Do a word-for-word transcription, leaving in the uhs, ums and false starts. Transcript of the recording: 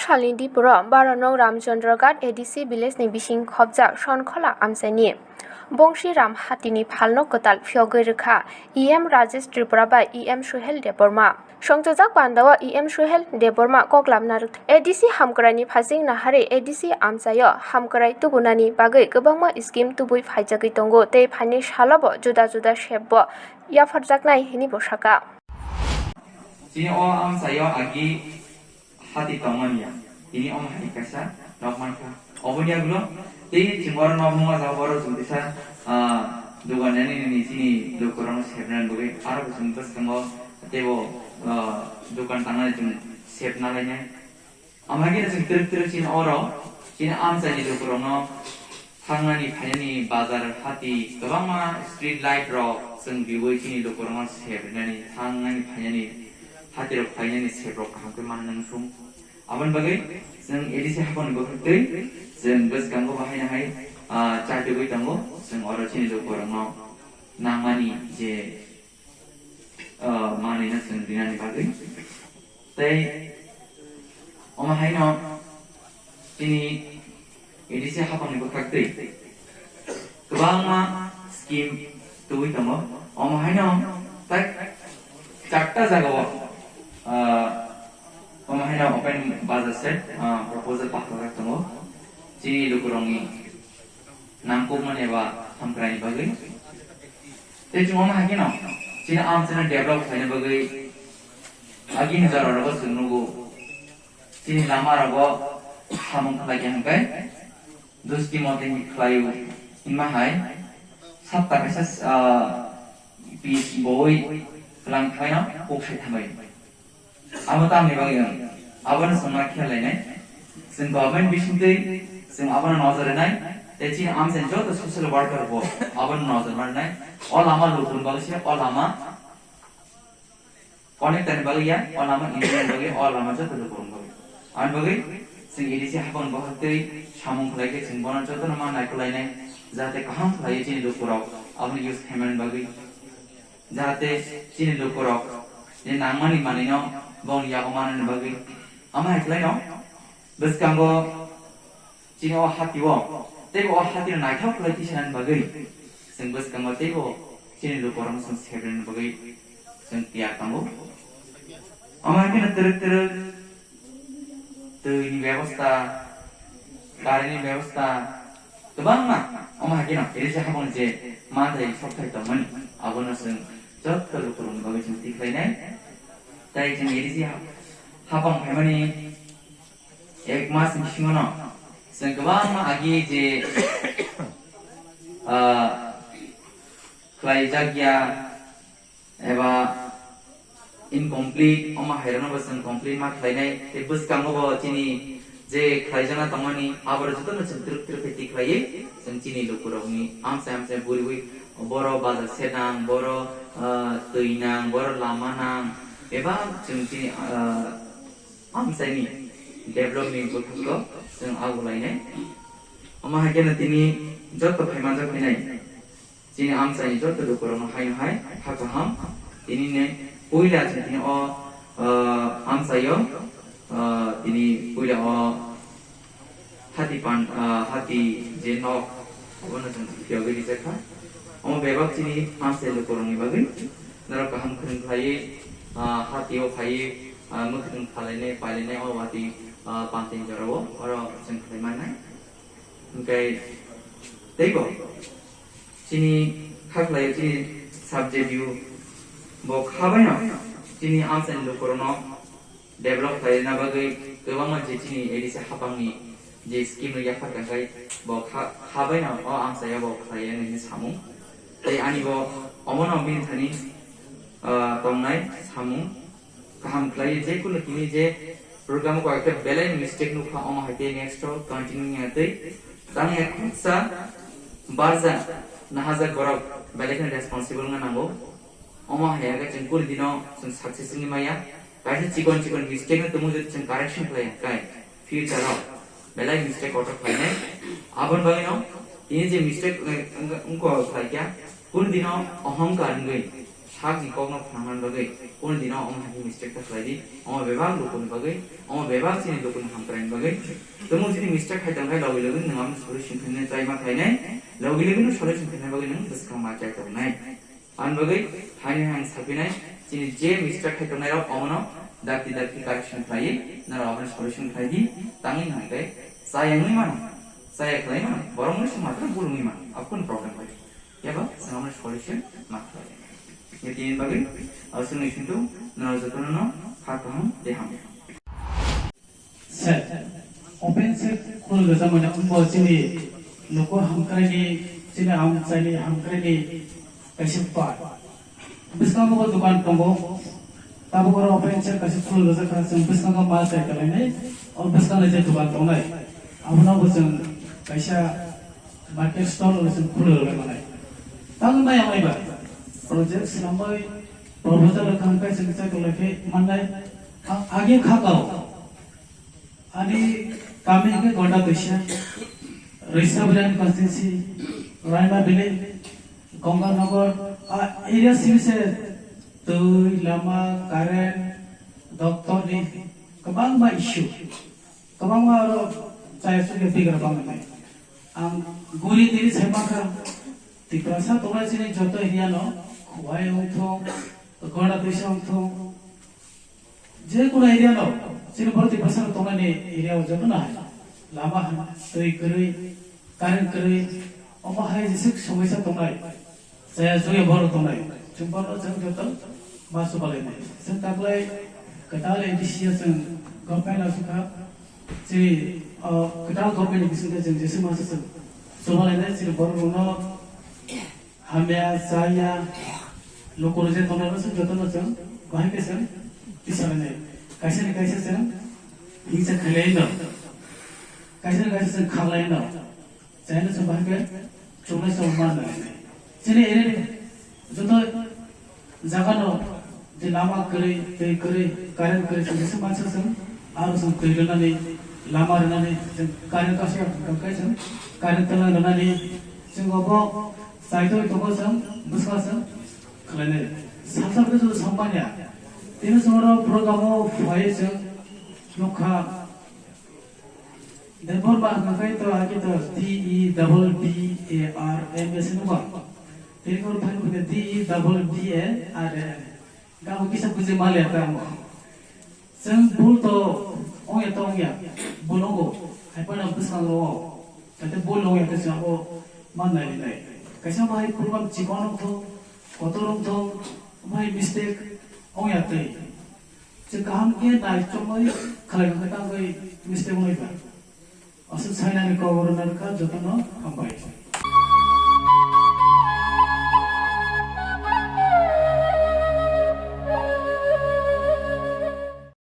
Salindipuro baro nong Ramchandra Ghat A D C village ni bising khobjak Sonkhola amchaini Bongsi Ram Hati ni phalno kwtal phiyogwi rwkha E M Rajesh Tripura bai E M Suhel Debbarma. Songchojak pandao E M Suhel Debbarma koklamna rwkha. A D C hamkrai ni phasing nahari A D C amchaio hamkrai tubunani bagwi kwbangma scheme tubui phaijagwi tongo tei phaini salobo juda juda sep bo yapharjaknai hinwi bo saka. Chini o amchaio agi hati tongmani ya. Tini omo hai kaisa nok mankha. Oboni yagulo tei chwng oro nok nungma jaga oro chwng kisa, ah, dogan nani nini chini lukurokno sebnani bagwi aro bo chwng bwskango teibo, ah, dogan tangnani chwng sebna lainai. Omo hai khe chwng twrwk twrwk chini oro chini amchaini lukurokno thangnani phainani bazar hati kwbangma street light rok chwng riwi chini lukurokno sep rinani thangnani phainani hati rok phainani sep rok kaham khe manna nang sung. Aboni bagwi chwng A D C hapangni bwkhak twi chwng bwskango bo haino hai, ah, chajagwi tongo. Chwng oro chini lukurokno nangmani je, ah, manwino chwng rinani bagwi. Tei omo haino chini A D C hapangni bwkhak twi kwbangma scheme tubui tongo. Omo haino tak charta jagao, ah, omo haino open bazar se, ah, proposal pathajak tongo chini lukurokni nangkukmani eba hamkraini bagwi. Tei chwng omo hai kheno chini amchaino develop khlaina bagwi agini jora rogo chwng nugo. Chini lama rogo samung khlai khe hwnkhe dusti mote hinwi khlaio hinma hai sapta kaisa, ah, pitch bowui kwlang khlaino kok sai thambai. Abo tamni bagwi wng? Abono chwng ma khel lainai. Chwng government bisingtwi chwng abono nojor rinai. Tei chini amchaini joto social worker bo abono nojor ma rinai. O lama lukurokni bagwi se o lama connectorni bagwi ya, o lama engineerni bagwi, o lama joto lukurokni bagwi. Aboni bagwi chwng A D C hapangni bwkhak twi samung khlai khe chwng bono jotono ma naikolai nai, jahate kaham khlaiwi chini lukurok abono use khaimani bagwi, jahate chini lukurok je nangmani manwino bongni yago manani bagwi. Amo hai khlaino bwskango chini o hatio, teibo o hatino naithok khlai tisanani bagwi chwng bwskango teibo chini lukurokno chwng sebrini bagwi chwng tiyar tongo. Omo hai kheno twrwk twrwk twini bebosta, karini bebosta, kwbangma omo hai kheno A D C hapang je manthai sokthai tongmani, abono chwng joto lukurokni bagwi chwng tikhlainai. Tai chwng A D C ha-, hapang phaimani ek mas ni bisingo no chwng kwbangma agi je, ah, khlaijak ya eba incomplete, omo hairokno bo chwng complete ma khlainai. Tei bwskango bo chini je khlaijakna tongmani, aborok jotono chwng twrwk twrwk khe tikhlaiwi chwng chini lukurokni amchai amchai buriwi boro bazar se nang, boro, ah, twi nang, boro lama nang, eba chwng chini, ah, amchaini development bwkhakno chwng ago lainai. Omo hai kheno tini joto phaimanjak phainai. Chini amchaini joto lukurokno haino hai ha kaham. Tini ne puila chwng tini o, ah, amchaio, ah, tini puila o hati pan, ah, hati je nok abono chwng phiyogwi rijakha. Omo bebak chini amchai lukurokni bagwi norok kaham khwrwng khlaiwi, ah, hatio phaiwi, ah, mwkhwtwng phalainai pailainai o watwi, ah, pantini jorao oro chwng khlai mannai. Hwnkhe teibo chini kha khlaio chini subject view bo kha baino chini amchaini lukurokno develop khlaina bagwi kwbangma je chini A D C hapangni je scheme no yaphar kha khai bo kha, kha baino o amchaio bo khlaiya hinwi samung. Tei ani bo omono bini thani, ah, tongnai samung. Kaham khlaiwi je kunu tini je program o koi ekta belai mistake nukha, omo hai khe next o continue wngya tei tang ek khoroksa barja nahajak borok belai kheno responsible wngna nango. Omo hai khe chwng kunu dino chwng success wngwi maya. Kaisa chikon chikon mistake no tongmung je chwng correction khlai kai future o belai mistake kotor khlainai. Aboni bagwino tini je mistake, eh, wng-, wngkha khlaikha, kunu dino ohongkar wngwi Hakni kokno phnangna bagwi, kunu dino omo hai mistake ta khlai di, omo bebak lukuni bagwi, omo bebak chini lukuni hamkraini bagwi. Tamo chini mistake khai tongkhe logi logi nwng omo solution khainai chai ma khlainai, logi logi no solution khaina bagwi nwng bwskang ma chai tongnai. Ani bagwi haino hai ang sapinai, chini je mistake khai tongnai rok omono dakti dakti correction khlaiwi, norok omono solution khlai di, tangwi hwnkhe chaya wngwi mano, chaya khlai mano, borok wngwi se matwrwng bul wngwi mano, abo kunu problem bai. Eba chwng omono solution ma khlai. Ye tini bagwi, ah, chwngni singtu, norok jotono no kha kaham tei hamya. Sir, open sir khulul rwjakmani wngbo chini nuko hamkraini, chini amchaini hamkraini kaisa part. Bwskango bo dukan tongo. Tabuk oro open sir kaisa khulul rwjak kha, chwng bwskango mal chai kalainai, o bwskango je dukan tongnai, abono bo chwng kaisa market stall oro chwng khulul rwbai manai. Tamo maya maiba project swnambai proposal rwkha hwnkhe chwng chai tonglaikhe mannai. A-, agi kha kao. Ani kami hwnkhe Gonda Toisa, Raisabilani constituency, Raima Valley, Gonganagar, a area simi se twi, lama, current, doctor ni kwbangma issue, kwbangma aro chaya chukya bigra bangwi. Ang guri tini sai mankha, Tiprasa tongnai chini joto area no, Khowai wngthung, Gonda Toisa wngthung, je kono area no, chini borok Tiprasa rok tongnani area o joto no hai lama hai, twi kwrwi, current kwrwi, omo hai jeswk somoisa tongnai, chaya chukya borok tongnai, chwng borok chwng joto ma chubalainai. Chwng taklai kwtal A D C o chwng government o swkha, chini, o, kwtal government ni bisingtwi chwng jeswk masa chwng chubalainai, chini borok rokno hamya, chaya, lukurok je tongnai rok se jotono chwng bahai khe chwng tisalainai. Kaisa ni kaisa chwng hingsa khailai no, kaisa ni kaisa chwng khaklai no, chaino chwng bahai khe chuknai chwng man nai. Chini area ni joto jaga no je lama kwrwi, twi kwrwi, current kwrwi chwng jesa mansa chwng aro chwng twi rwnani, lama rwnani, chwng current kaisa tongkhe chwng current twlang rwnani, chwng obo chaitoi tongo chwng bwskango chwng khlainai. Salsa bwskango chwng sampanya. Tini chwng oro program o phai chwng nukha. Debbarma hwnkha khe to agi to D E double B A R M S hinwi ba. Tini oro phai nukha D E double B A R M. Gabo kisa buji maliya ta mo. Chwng bul to ongya to ongya, bul ongo, hai phano bwskango o, tei bul ongya khe chwng o man nai nai. Kaisa bahai program chikon wngthung, kotor wngthung, bahai mistake ongya tei. Chwng kaham khe nai chongwi khlai khe tangwi mistake wngnai ba. Aswk sainani kok oro narwkha jotono hambai.